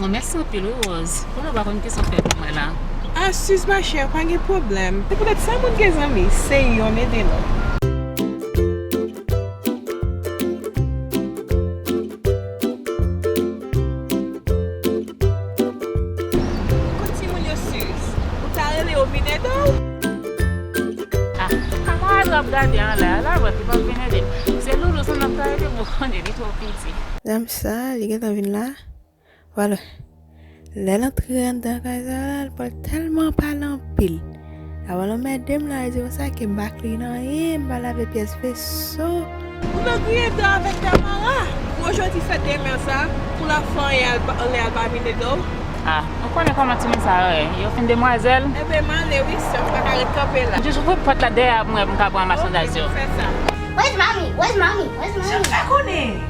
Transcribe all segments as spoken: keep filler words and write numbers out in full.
Bon, mèsi anpil wi, Rose. Konnen w pa konn kisa w fè pou mwen la. Asis, machè, pa gen pwoblèm. Se poutèt sa moun gen zanmi, se yonn ede lòt. Kot timoun yo, Sis? Ou ta rele yo vin ede w? Ah, kamarad w ap gade an la, la wè ki p ap vin ede m. Se Loulou sèlman k ka ede m, ou konnen li twò piti. Dam sa, li gentan vin la. Vwala. Lè l antre anndan kay sa la, l pral tèlman pale anpil. L ap anmède m la, li di konsa ke m pa klin anyen, m pa lave pyès veso. Ou nan griyen dan avèk Tamara. Ou jodi fèt de mè sa, pou l ap fè anyen al pa, anlè al pa vin ede w. Ah, ou konnen kòman timoun sa yo ye. Yo fin demwazèl. Enben, m ale wi, sè m, m pa ka ret kanpe la. Jis ouvri pòt la dèyè a pou mwen, pou m ka pran machandaj yo. Fè sa. Where's mommy? Where's mommy? Where's mommy? Jan m pa konnen.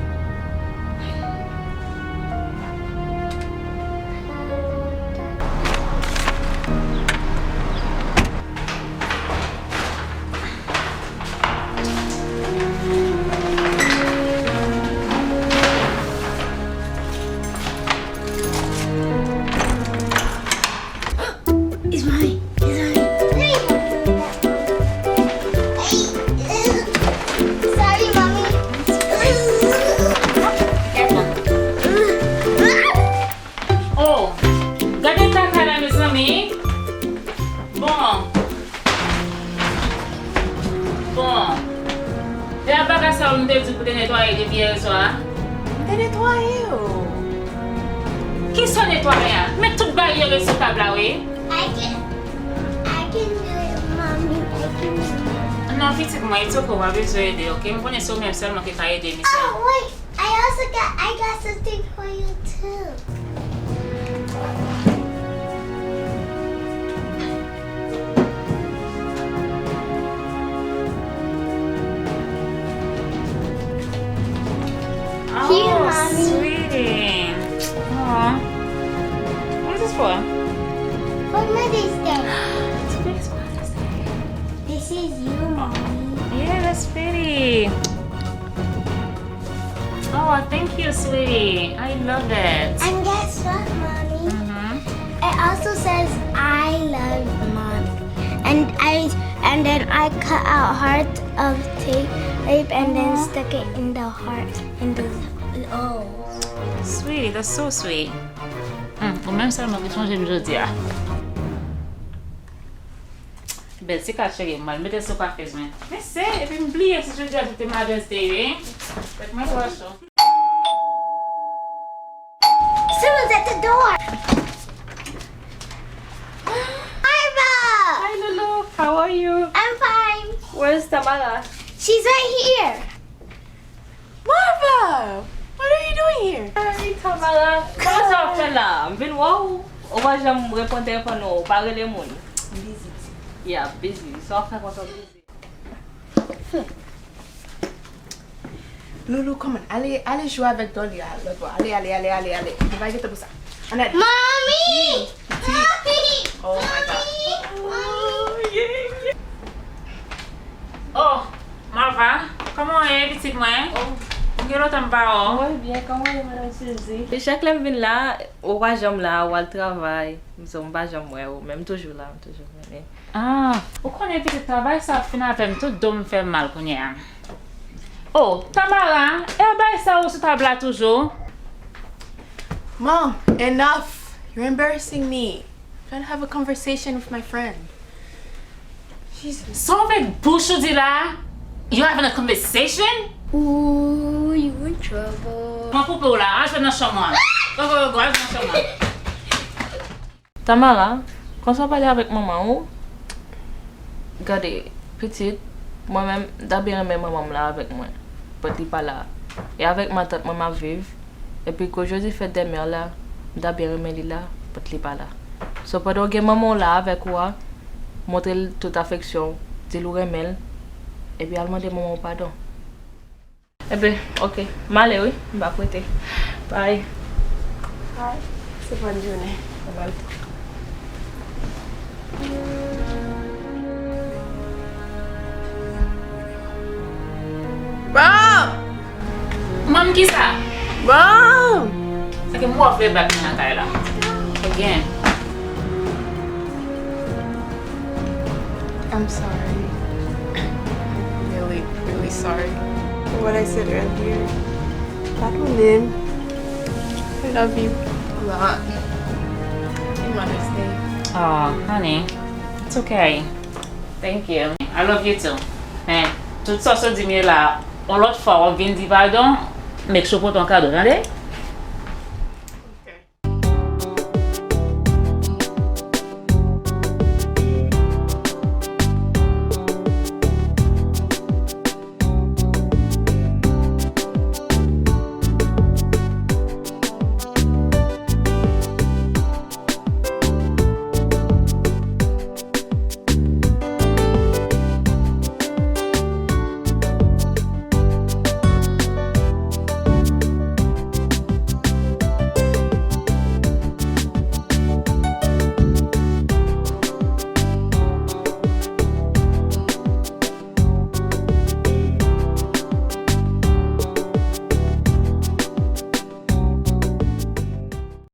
It's mine. It's mine. Sorry, mommy. Careful. Oh, gade kaka la, mezanmi. Bon. Bon. E a bagay sa yo m te di w pou te netwaye depi yè swa a? M te netwaye yo. Kisa w netwaye a? Men tout bagay yo ret sou tab la, wi. I can, I can do it, mommy. I can do it. Non, pitit mwen, it's okay, w pa bezwen ede, ok? M konnen se ou menm sèlman ki ka ede misye. Oh, wait. I also got, I got something for you too. Here, oh, mommy. Sweetie. Aw. What is this for? For Mother's Day. It's a big surprise. This is you, mommy. Yeah, that's pretty. Oh, thank you, sweetie. I love it. And guess what, mommy? Mm-hmm. It also says, "I love mommy." And I, and then I cut out hearts of tape and then stuck it in the heart, in the, oh. Sweetie, that's so sweet. Mm, ou menm sèlman ki sonje m jodi a. Bèl ti kat cheri, m al mete sou kafez mwen. Men se, epi m bliye si jodi a se te Mother's Day, wi. Fèk mwen twò cho. Someone's at the door. Marva! Hi, Loulou. How are you? I'm fine. Where's Tamara? She's right here. Marva! What are you doing here? Hi, Tamara. Kòman sa w ap fè la? M vin wè w. Ou pa janm reponn telefòn ou, ou pa rele moun. M bizi. Yeah, bizi. Sa w ap fè konsa w bizi? Loulou, come on, ale, ale jwe avèk Dolly a lòt bò. Ale, ale, ale, ale, ale. Nou pa gen tan pou sa. Ann ale. Mommy! Ti, ti. Mommy! Oh my God. Mommy! Oh, yeah, yeah. Oh, Marva, kòman w ye, pitit mwen? Oh. M gen lontan m pa wè w. Mwen byen, kòman w ye, Madanm Suzy? Chak lè m vin la, ou pa janm la, ou al travay. M pa janm wè w, men m toujou la, m toujou vini. Ah, ou konnen pitit travay sa ap fin avè m, tout do m fè m mal kounye a. Oh, Tamara, e bagay sa yo sou tab la toujou? Mom, enough. You're embarrassing me. Trying to have a conversation with my friend. Jesus. Sa w met bouch ou di la? You having a conversation? Ooh, you in trouble. Mwen koupe w la, al jwe nan chanm ou an. Go, go, go, go, al jwe nan chanm ou an. Tamara, konsa w pale avèk manman w? Gade, pitit, mwen menm, m ta byen renmen manman m la avèk mwen, but li pa la. E avèk matant mwen m ap viv, epi gwo jodi fèt dè mè la, m ta byen renmen li la, but li pa la. So, pandan w gen manman w la avèk ou a, montre l tout afeksyon w, di l ou renmen l, epi al mande manman w padon. Enben, ok. M ale wi, m p ap rete. Bye. Bye. Se bòn jounen. Bye. Bon! Manm, kisa? Bon! Sa Ki move vibe nan kay la. Again. I'm sorry. I'm really, really sorry for what I said earlier. Padone m. I love you a lot. Happy Mother's Day. Oh, honey. It's okay. Thank you. I love you too. Men, tout sa w di m la, yon lòt fwa w ap vin di padon, make sure w pote yon kado, tande?